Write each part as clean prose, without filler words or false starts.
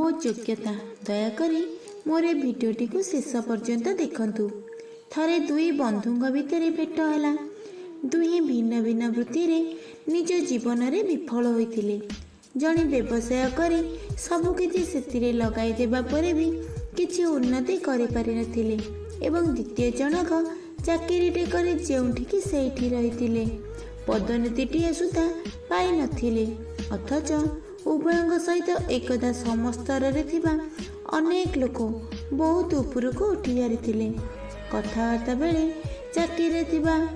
ମୋ ଯୋଗ୍ୟତା। ଦୟାକରି ମୋର ଏ ଭିଡ଼ିଓଟିକୁ ଶେଷ ପର୍ଯ୍ୟନ୍ତ ଦେଖନ୍ତୁ। ଥରେ ଦୁଇ ବନ୍ଧୁଙ୍କ ଭିତରେ ଭେଟ ହେଲା। ଦୁହେଁ ଭିନ୍ନ ଭିନ୍ନ ବୃତ୍ତିରେ ନିଜ ଜୀବନରେ ବିଫଳ ହୋଇଥିଲେ। ଜଣେ ବ୍ୟବସାୟ କରି ସବୁକିଛି ସେଥିରେ ଲଗାଇ ଦେବା ପରେ ବି କିଛି ଉନ୍ନତି କରିପାରିନଥିଲେ ଏବଂ ଦ୍ୱିତୀୟ ଜଣକ ଚାକିରିଟେ କରି ଯେଉଁଠିକି ସେଇଠି ରହିଥିଲେ, ପଦୋନ୍ନତିଟିଏ ସୁଦ୍ଧା ପାଇନଥିଲେ। ଅଥଚ ଉଭୟଙ୍କ ସହିତ ଏକଦା ସମସ୍ତରରେ ଥିବା ଅନେକ ଲୋକ ବହୁତ ଉପରକୁ ଉଠି ସାରିଥିଲେ। କଥାବାର୍ତ୍ତା ବେଳେ ଚାକିରିରେ ଥିବା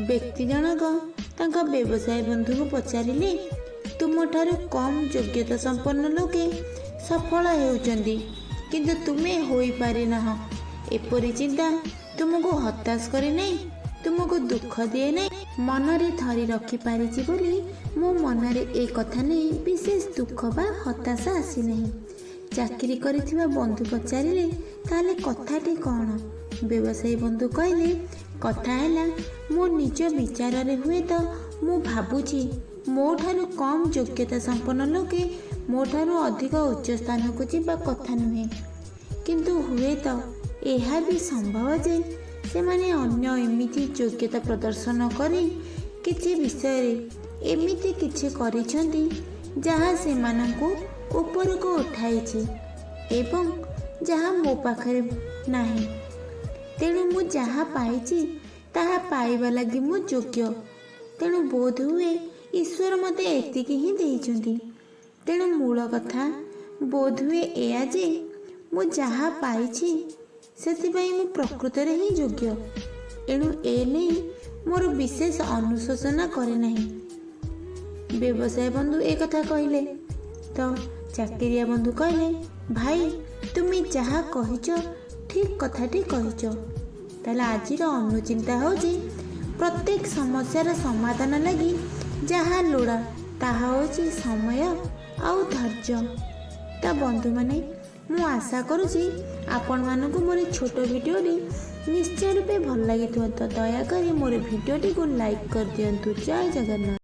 ବ୍ୟକ୍ତି ଜଣକ ତାଙ୍କ ବ୍ୟବସାୟ ବନ୍ଧୁଙ୍କୁ ପଚାରିଲେ, "ତୁମଠାରୁ କମ୍ ଯୋଗ୍ୟତା ସମ୍ପନ୍ନ ଲୋକେ ସଫଳ ହେଉଛନ୍ତି, କିନ୍ତୁ ତୁମେ ହୋଇପାରିନାହଁ। ଏପରି ଚିନ୍ତା ତୁମକୁ ହତାଶ କରେ ନାହିଁ? ତୁମକୁ ଦୁଃଖ ଦିଏ ନାହିଁ?" "ମନରେ ଧରି ରଖିପାରିଛି ବୋଲି ମୋ ମନରେ ଏ କଥା ନେଇ ବିଶେଷ ଦୁଃଖ ବା ହତାଶା ଆସିନାହିଁ।" ଚାକିରି କରିଥିବା ବନ୍ଧୁ ପଚାରିଲେ, "ତାହେଲେ କଥାଟି କ'ଣ?" ବ୍ୟବସାୟୀ ବନ୍ଧୁ କହିଲେ, "କଥା ହେଲା, ମୋ ନିଜ ବିଚାରରେ ହୁଏତ ମୁଁ ଭାବୁଛି ମୋ ଠାରୁ କମ୍ ଯୋଗ୍ୟତା ସମ୍ପନ୍ନ ଲୋକେ ମୋ ଠାରୁ ଅଧିକ ଉଚ୍ଚ ସ୍ଥାନକୁ ଯିବା କଥା ନୁହେଁ। କିନ୍ତୁ ହୁଏତ ଏହା ବି ସମ୍ଭବ ଯେ ସେମାନେ ଅନ୍ୟ ଏମିତି ଯୋଗ୍ୟତା ପ୍ରଦର୍ଶନ କରି କିଛି ବିଷୟରେ ଏମିତି କିଛି କରିଛନ୍ତି, ଯାହା ସେମାନଙ୍କୁ ଉପରକୁ ଉଠାଇଛି ଏବଂ ଯାହା ମୋ ପାଖରେ ନାହିଁ। ତେଣୁ ମୁଁ ଯାହା ପାଇଛି, ତାହା ପାଇବା ଲାଗି ମୁଁ ଯୋଗ୍ୟ। ତେଣୁ ବୋଧ ହୁଏ ଈଶ୍ୱର ମୋତେ ଏତିକି ହିଁ ଦେଇଛନ୍ତି। ତେଣୁ ମୂଳ କଥା ବୋଧହୁଏ ଏୟା ଯେ ମୁଁ ଯାହା ପାଇଛି, ସେଥିପାଇଁ ମୁଁ ପ୍ରକୃତରେ ହିଁ ଯୋଗ୍ୟ। ଏଣୁ ଏ ନେଇ ମୋର ବିଶେଷ ଅନୁଶୋଚନା କରେ ନାହିଁ।" ବ୍ୟବସାୟ ବନ୍ଧୁ ଏ କଥା କହିଲେ ତ ଚାକିରିଆ ବନ୍ଧୁ କହିଲେ, "ଭାଇ, ତୁମେ ଯାହା କହିଛ, ଠିକ୍ କଥାଟି କହିଛ।" ତାହେଲେ ଆଜିର ଅନୁଚିନ୍ତା ହେଉଛି, ପ୍ରତ୍ୟେକ ସମସ୍ୟାର ସମାଧାନ ଲାଗି ଯାହା ଲୋଡ଼ା, ତାହା ହେଉଛି ସମୟ ଆଉ ଧୈର୍ଯ୍ୟ। ତ ବନ୍ଧୁମାନେ, ମୁଁ ଆଶା କରୁଛି ଆପଣମାନଙ୍କୁ ମୋର ଏ ଛୋଟ ଭିଡ଼ିଓଟି ନିଶ୍ଚୟ ରୂପେ ଭଲ ଲାଗିଥିବ। ତ ଦୟାକରି ମୋର ଭିଡ଼ିଓଟିକୁ ଲାଇକ୍ କରିଦିଅନ୍ତୁ। ଜୟ ଜଗନ୍ନାଥ।